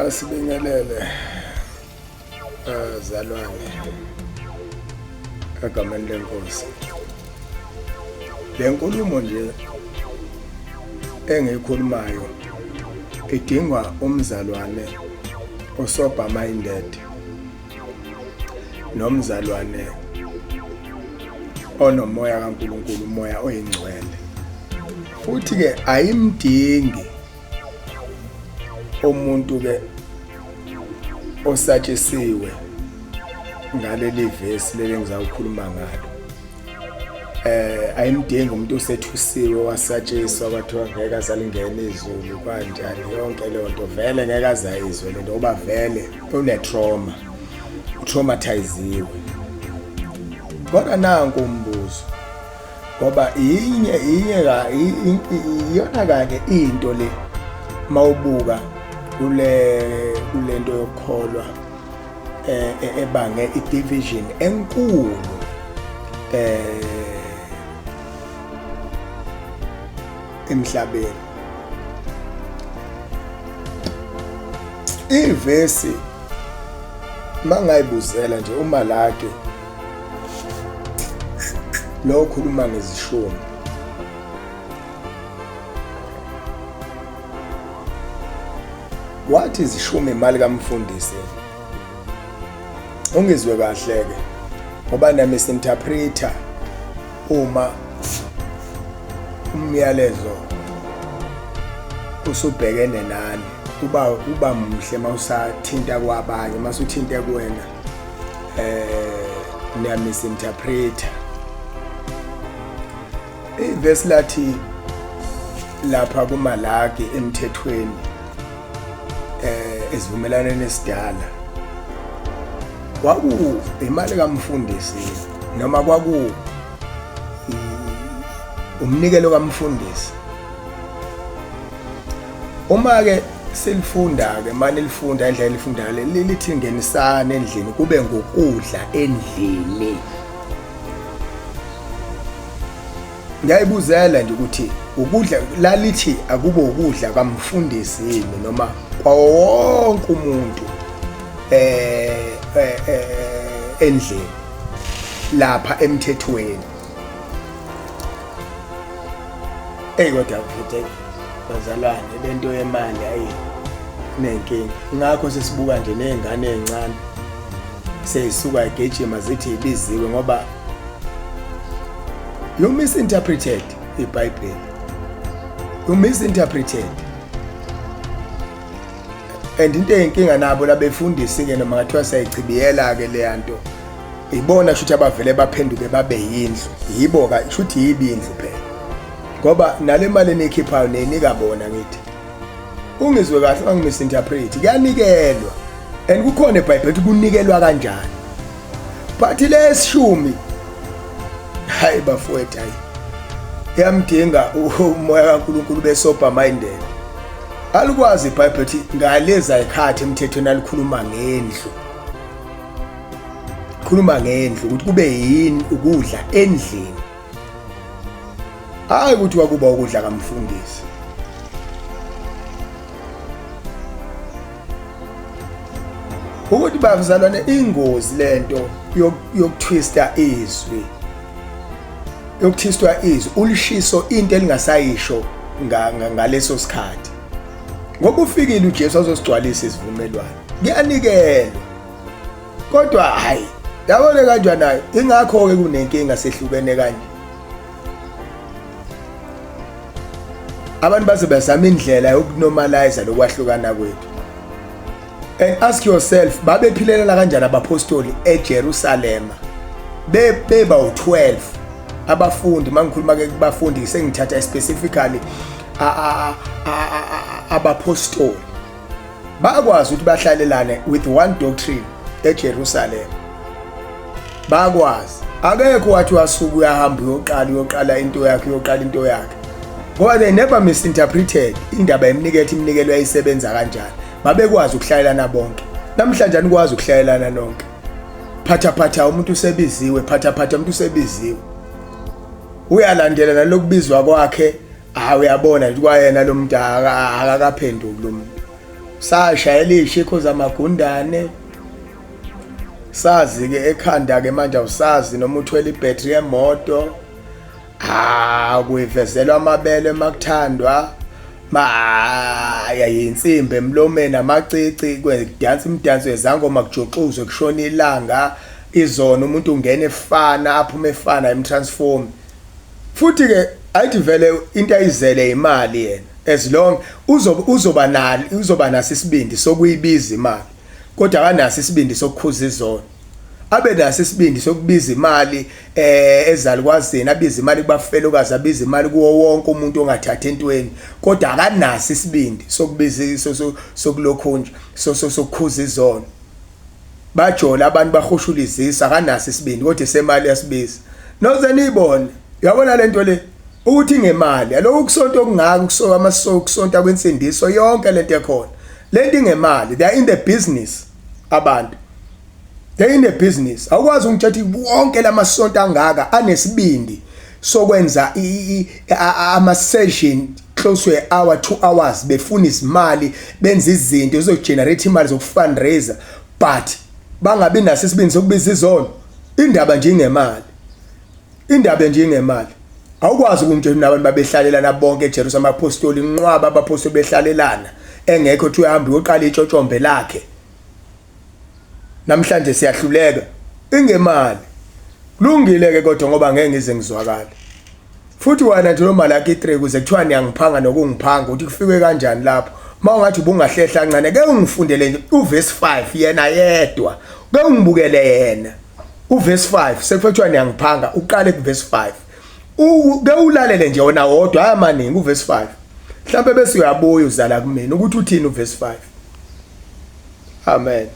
Asibingelele bazalwane egameni lenkosi. Le nkulumo nje engiyikhulumayo idingwa umzalwane osober minded nomzalwane onomoya kaNkulunkulu, umoya oyingcwele. Futhi ke ayimdingi umuntu ke osatshisiwe ngaleli vesi leli engizawukhuluma ngalo. Ayimdingi umuntu osethusiwe wasatshiswa kwathiwa ngeke azalingena izulu kanjani, yonke leyo nto vele ngeke azayizwe lento ngoba vele une-trauma, utraumatiziwe. Kodwa nanku umbuzo, ngoba inye inye ka iyona kanye into le mawubuka kule kulento yokukholwa ebange i-division enkulu emhlabeni. Ivesi mangayibuzela nje uMalaki lo okhuluma ngezishumi, wathi izishumi imali kamfundisi. Ungizwe kahle ke ngoba nami misinterpreter uma umyalezo usubhekene nani, uba muhle mawusathinta kwabanye, masuthinte kuwena niya misinterpreter. Ivesi lathi lapha kuMalaki emthethweni esivumelwaneni esidala kwaku imali kamfundisi noma kwaku umnikelo kamfundisi. Uma ke silifunda ke manje lifunda indlela elifunda lithi ngenisana endlini kube ngokudla endlini. Ngiyayibuzela nje ukuthi ukudla lalithi akube ukudla kamfundisi yini noma kwawo wonke umuntu endlini lapha emthethweni. Ey kodwa mfethu bazalwane lento yemali ayi nenkinga. Ngakho sesibuka nje nezingane ezincane seyisuka igijima zithi ibiziwe ngoba you misinterpreted iBhayibheli. You misinterpreted. And into eyinkinga nabo labefundisi ke noma ngathiwa siyayichibiyela ke leya nto, ibona shuthi abavele baphenduke babe yindlu, yibo ka shuthi yibi indlu phela, ngoba nale mali eniyikhiphayo neyinika bona. Ngithi ungizwe kahle, ungangimisinterpret, kuyanikelwa and kukhona eBhayibheli ukuthi kunikelwa kanjani, but lesishumi hayi bafowethu, hayi iyamdinga umoya kaNkulunkulu besober minded. Alikwazi iBhayibheli ukuthi ngaleza ikhathi emthethweni alikhuluma ngendlu, khuluma ngendlu ukuthi kube yini ukudla endlini, hayi ukuthi kwakuba ukudla kamfundisi. Ukuthi bazalwane ingozi lento yokuthwista izwi, yokuthistwa izwi ulishiso into elingasayisho ngaleso sikhathi, ngoba ufikile uJesu azosigcwalisa isivumelwano, kuyanikelwa kodwa hayi yabona kanjani nayo. Ingakho ke kunenkinga sehlukene kanje, abantu baze bazama indlela yokunormalize lokwahlukana kwethu. And ask yourself, babephilelela kanjani abapostoli eJerusalema beba u12 abafundi? Mangikhuluma ke kubafundi sengithatha specifically abapostoli, bakwazi ukuthi bahlalelane with one doctrine eJerusalem, bakwazi. Akekho wathi wasuka uyahamba uyoqala into yakhe, uyoqala into yakhe, ngoba they never misinterpreted indaba yeminikelo, iminikelo yayisebenza kanjani. Babekwazi ukuhlalelana bonke. Namhlanje anikwazi ukuhlalelana nonke, phatha phatha umuntu usebiziwe, phatha phatha umuntu usebiziwe, uyalandela nalokubizwa kwakhe. Hayi uyabona nje kwayena lo muntu akakaphenduki lo muntu. Sashayela iy'shikho zamagundane sazi-ke ekhanda-ke manje awusazi noma uthwele ibhethri yemoto. Ah, kuyivezelwa amabele makuthandwa ma yayinsimbi emlomeni amacici kwedansa imidanso yezangoma kujuxuzwe kushona ilanga izona umuntu ungena efana aphume efana emtransform futhi ke ayithi vele into ayizele imali yena as long uzoba uzoba nalo uzoba naso isibindi sokuyibiza imali kodwa akanaso isibindi sokukhuza izono abe naso isibindi sokubiza imali eh ezalukwazini abiza imali kubafelokazi abiza imali kuwo wonke umuntu ongathathi entweni kodwa akanaso isibindi sokubiza sokulokhu nje sokukhuza izono bajola abantu bahushula izisa akanaso isibindi kodwa isemali yasibiza noze niyibone uyabona lento le ukuthi ngemali aloku kusonto okungaka kusoka amasoka kusonta kwensindiso yonke lento ekhona lento ingemali they are in the business abantu they in the business awukwazi ungitshela ukuthi wonke lamasonto angaka anesibindi sokwenza ama session close to a hour 2 hours befuna izimali benza izinto ezogenerate imali zokufundraiser but bangabi naso isibindi sokubiza izono indaba nje ingemali indaba nje ingemali awukwazi ukungitshela nabantu babehlalelana bonke eJerusalem apostoli inqwaba abapostoli behlalelana engekho uthi uyahamba uyoqala itshotshombe lakhe namhlanje siyahluleka ingemali kulungile ke kodwa ngoba ngeke ngize ngizwakale futhi wena nje lo Malaki 3 kuze kuthiwa niyangiphanga nokungiphanga ukuthi kufike kanjani lapho uma ungathi ubungahlehla kancane ke ungifundele nje uverse 5 yena yedwa ke ungibukele yena uverse 5 sekuthiwa niyangiphanga uqale kuverse 5 ke ulalele nje wona wodwa hhayi amaningi uverse 5 mhlawumbe bese uyabuya uzala kumina ukuthi uthini uverse 5 amen.